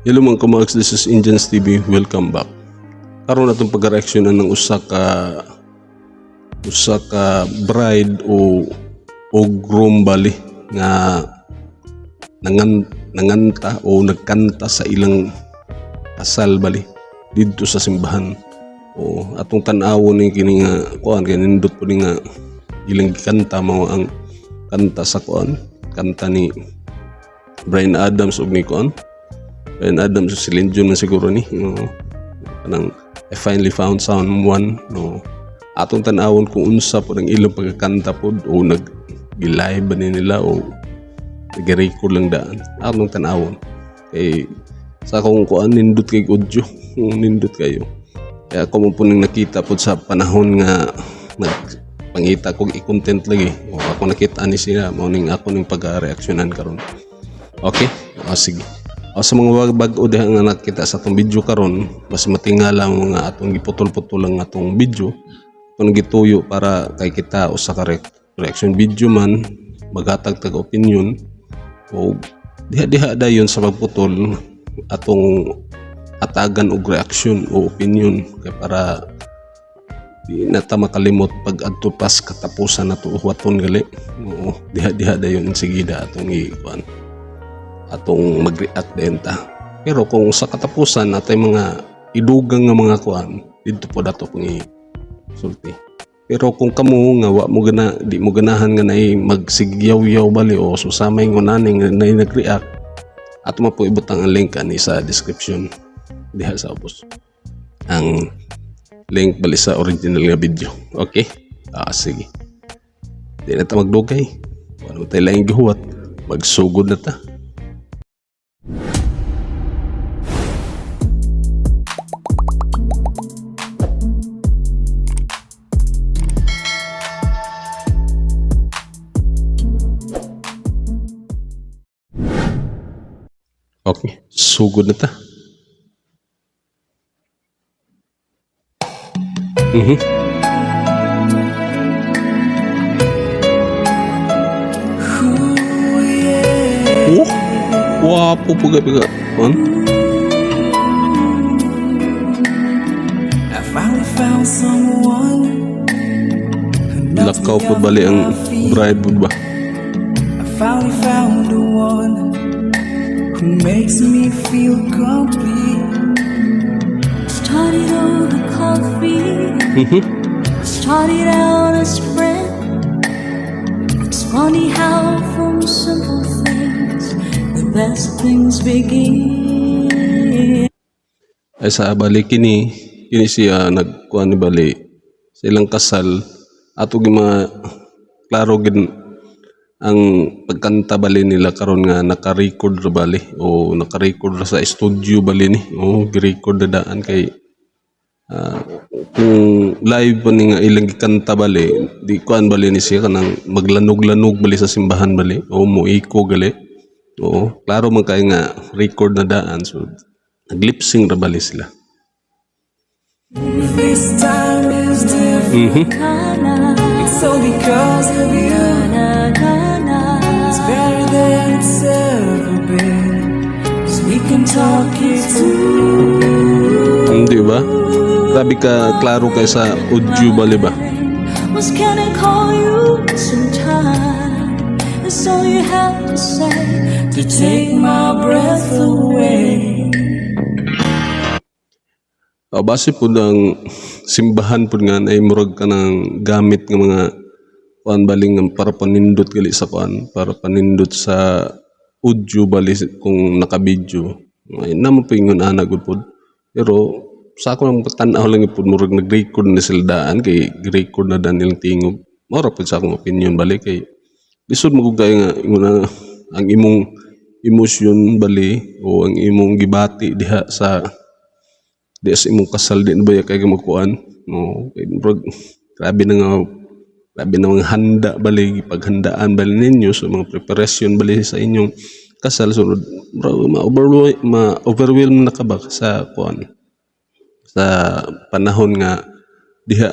Hello mga kamags, this is Indians TV. Welcome back. Karon atong pag-reaksyonan ng usa ka bride o groom bali nga nanganta o nagkanta sa ilang kasal bali didto sa simbahan. O atong tan-awon ni kini nga kuan kay nindot po ni nga ilang gikanta, mao ang kanta sa kuan, kanta ni Bryan Adams ug ni kuan, Bryan Adams ug Celine Dion man siguro ni, no? Kanang "I Finally Found Someone", no? Atong tan-awon kung unsa po ang ilang pagkakanta pod o nag live ba ni nila o nag-record lang daan. Atong tan-awon kay sa akong kuan, nindot kay audio, nindot kayo. Kaya ako mo po nang nakita po sa panahon nga nagpangita kog i-content lagi o ako nakita ni sila, mao ning ako ning pag-reaksyonan karon. Okay, o sige. O sa mga bag-o diha nga nakita sa atong video karon, mas matingala ang mga atong giputol-putol ang atong video kung gituyo para kay kita usa ka reaction video man, maghatag tag opinion o diha-diha dayon sa pagputol atong hatagan og reaction o opinion kay para di na ta makalimot pag adto pas katapusan nato huwaton gali. Oo, diha-diha dayon insigida atong i-kuan, atong mag-react din ta. Pero kung sa katapusan natay mga idugang nga mga kuan, didto po dato pong i-sulti. Pero kung kamo nga wa mo gana, di mo ganahan nga naay magsigyaw-yaw bali o susamay ngunani nga naay nag-react, ato man po ibutang ang link ani sa description diha sa ubos. Ang link bali sa original nga video. Okay? Ah, sige. Di na ta magdugay. Wala mo tayo laing gihuwat. Magsugod na ta. Okay, sugod na ta. Oh, wapo po gabi ka. An? I finally found someone who knocks Lakaw me po off bali ang my feet. Bride po ba? I finally found the one who makes me feel complete. Started over coffee. Started out as friends. It's funny how from simple things the best things begin. Ay sa bali kini siya nagkuan ni bali sa ilang kasal ato gi mga klaro gid ang pagkanta bali nila karon nga naka-record ra bali o naka-record ra sa studio bali ni o gi-record na daan kay kung live pa ni nga ilang gikanta bali, di kuan bali ni siya, kanang maglanog-lanog bali sa simbahan bali o moiko gali. Oo, klaro man kay nga record na daan, so nag-lip sync ra bali sila. This time is different. Na, It's all because of you. Na, na, na. It's better than it's ever been. 'Cause we can talk it through. Di ba? Grabe ka klaro kay sa audio bali ba? Was can I call you sometime? That's all you have to say. To take my breath away. O, base po ng simbahan po nga ay murag ka ng gamit ng mga kuan bali nga para panindot gali sa kuan, para panindot sa audio bali kung naka-video. Ay namo po ingon ana gud pod. Pero sa ako lang tan-aw lang pud, murag nag-record na sila daan kay record na daan nilang tingog. Mao ra pud sa akong opinion bali kay lisod mo kay nga ingon na ang imong emosyon bali o ang imong gibati diha sa imong kasal, di na ba kay ka magkuan, no? Kay murag grabe na mga handa bali, paghandaan bali ninyo sa mga preparation bali sa inyong kasal, so murag ma-overwhelm na ka ba sa kuan, sa panahon nga diha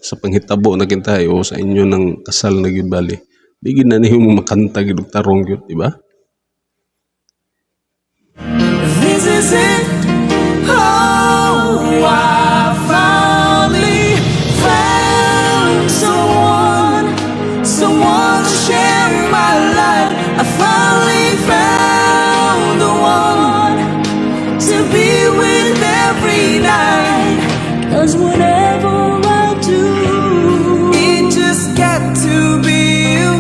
sa panghitabo na kintay o sa inyo ng kasal na gyud bali, di gid na nimo makanta gid og tarong gyud, di ba? This is it. Oh, I finally found someone, someone to share my life. I finally found the one to be with every night. 'Cause whatever I do, It just got to be you.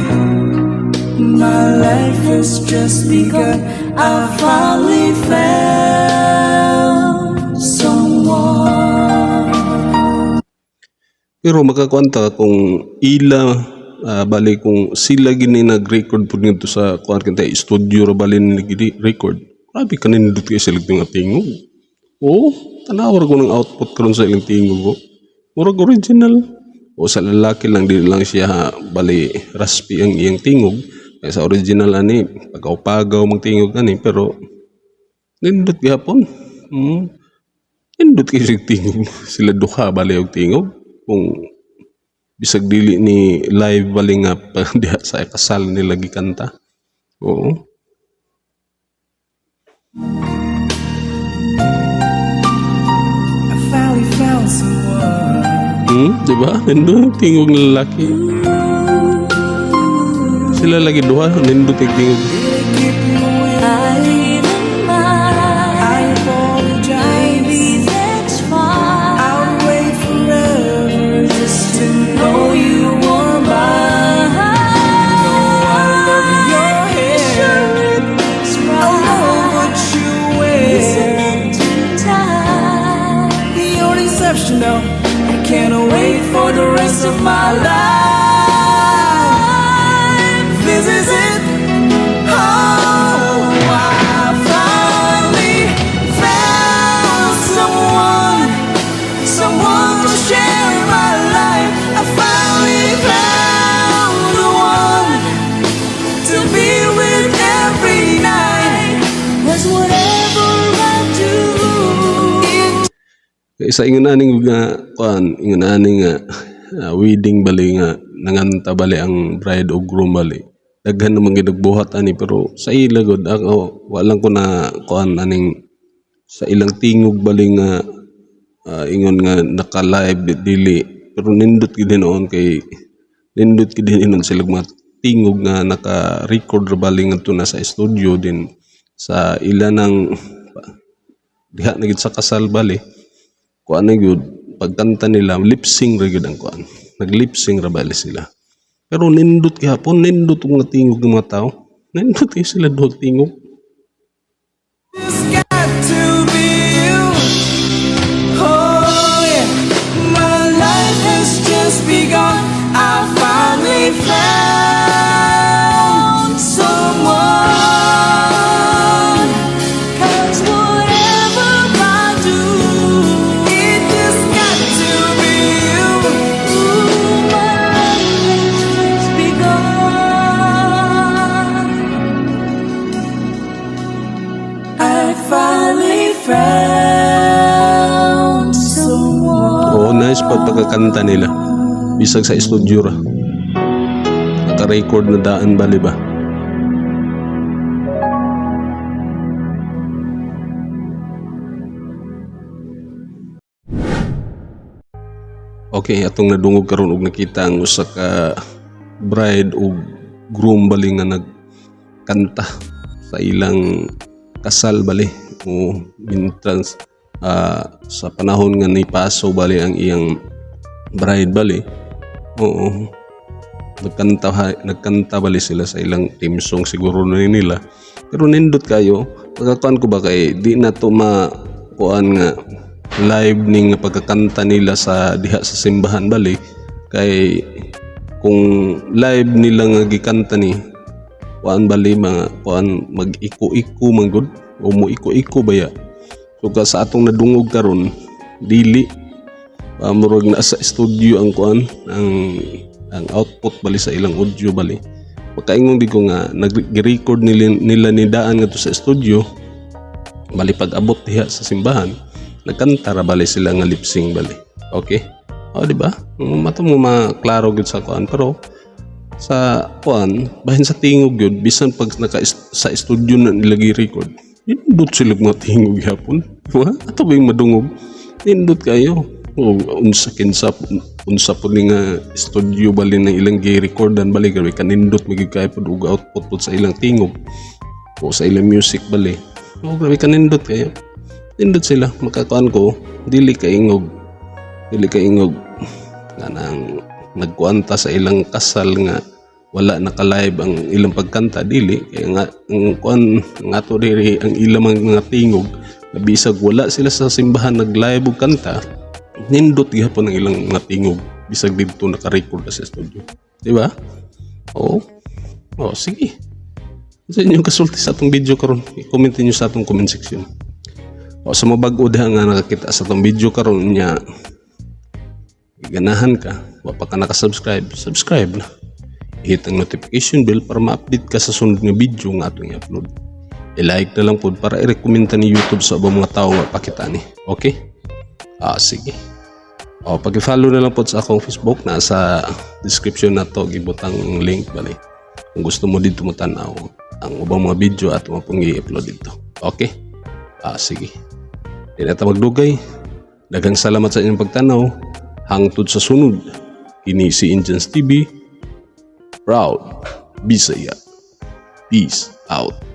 My life has just begun. I finally found someone. Pero makakuan ta kung ila bali kung sila gini nag-record pud ngadto sa kuan kanta studio ra bali ni record. Grabe kanindot kay sila nga tingog. Oo, tanaw ra ko ng output karon sa ilang tingog ko. Murag original. O sa lalaki lang, di lang siya bali raspy ang iyang tingog. Kaya sa original ani, pagaw-pagaw mang tingog ani, pero nindot gihapon. Nindot kay sila tingog. Sila duha bali og tingog. Kung bisag dili ni live bali nga pa, diha sa kasal nila gikanta. Oo. I finally found someone. Di ba? Nindot tingog ng lalaki. Sila lagi duha, nindot yung tingog. Really keep you waiting. I didn't mind. I apologize. Maybe that's fine. I'll wait forever just to know you were mine. I love your hair. Sure it looks I love right. what you wear. Isn't it time? You're exceptional. I can't wait for the rest of my life. This is it. Oh, I finally found someone, someone to share my life. I finally found the one to be with every night. 'Cause whatever I do, It Kaya sa ingon aning nga kuan, ingon ani nga wedding bali nga nanganta bali ang bride o groom bali. Daghan naman gid nagbuhat ani, pero sa ila gud ako wa lang ko na kuan aning sa ilang tingog bali nga ingon nga naka-live dili, pero nindot gid hinuon kay nindot gid hinuon sila mga tingog nga naka-record ra bali ngadto na sa studio din sa ila nang diha na gid sa kasal bali kuan na gyud. Pagkanta nila, lip sync ra gyud ang kuan, nag lip sync ra bali sila, pero nindot gihapon, nindot og mga tingog ng mga tao, nindot kay sila duha tingog. Just got to be you. Oh yeah, my life has just begun. I finally found someone. 'Cause whatever I do, It just got to be you. Ooh, my life has just begun. I finally found someone. Oo, nice pa pagkakanta nila. Bisag sa studio ra. Naka-record na daan bali ba? Okay, atong nadungog karon og nakita ang usa ka bride ug groom bali nga nagkanta sa ilang kasal bali o entrance sa panahon nga nipaso bali ang iyang bride bali. Oo. Nagkanta bali sila sa ilang theme song siguro na nila. Pero nindot kayo, pagkakuan ko ba kay di na to ma kuan nga live ning pagkakanta nila sa diha sa simbahan bali, kay kung live nila nga gikanta ni kuan bali mga kuan mag-iko-iko man gud o mo iko-iko baya. So ka sa atong nadungog karon, dili murag na sa studio ang kuan, ang output bali sa ilang audio bali. Pagkaingon di ko nga nag-record nila ni daan ngadto sa studio bali, pag abot diha sa simbahan nagkanta ra bali sila nga lip sync bali. Okay, o di ba? Mato mo maklaro gyud sa kuan, pero sa kuan bahin sa tingog gyud, bisan pag naka sa studio na nila gi-record. Nindot sila mga tingog gyapon. Diba? Ato ba yung madungog? Nindot kayo. O, unsa kinsa unsa po ni nga studio bali ng ilang gi-recordan bali, grabe kanindot magyud kayo pod og output pod sa ilang tingog o sa ilang music bali. O, grabe kanindot kayo. Nindot sila makakuan ko, dili ka ingog. Dili ka ingog nga nang nagkuanta sa ilang kasal nga wala naka-live ang ilang pagkanta, dili kaya nga ang kuan nga ato diri, ang ilang mga tingog na bisag wala sila sa simbahan nag-live og kanta, nindot gihapon ang ilang mga tingog bisag didto naka-record na sa studio, di ba? Oo, oh, sige, sa inyong kasulti sa atong video karon, i-comment niyo sa atong comment section. O sa mga bag-o diha nga nakakita sa atong video karon niya, ganahan ka, wa pa ka nakasubscribe, subscribe na. Hit ang notification bell para ma-update ka sa sunod nga video nga atong i-upload. I-like na lang po para i-recommend ni YouTube sa ubang mga tao nga pakita ni. Okay? Ah, sige. O, pag-follow na lang po sa akong Facebook, nasa description na to, gibutang link bali. Kung gusto mo dito mo tanaw ang ubang mga video at mga pong i-upload dito. Okay? Ah, sige. Di na ta magdugay. Daghang salamat sa inyong pagtanaw. Hangtod sa sunod. Kini si Indians TV. Proud Bisaya. Peace out.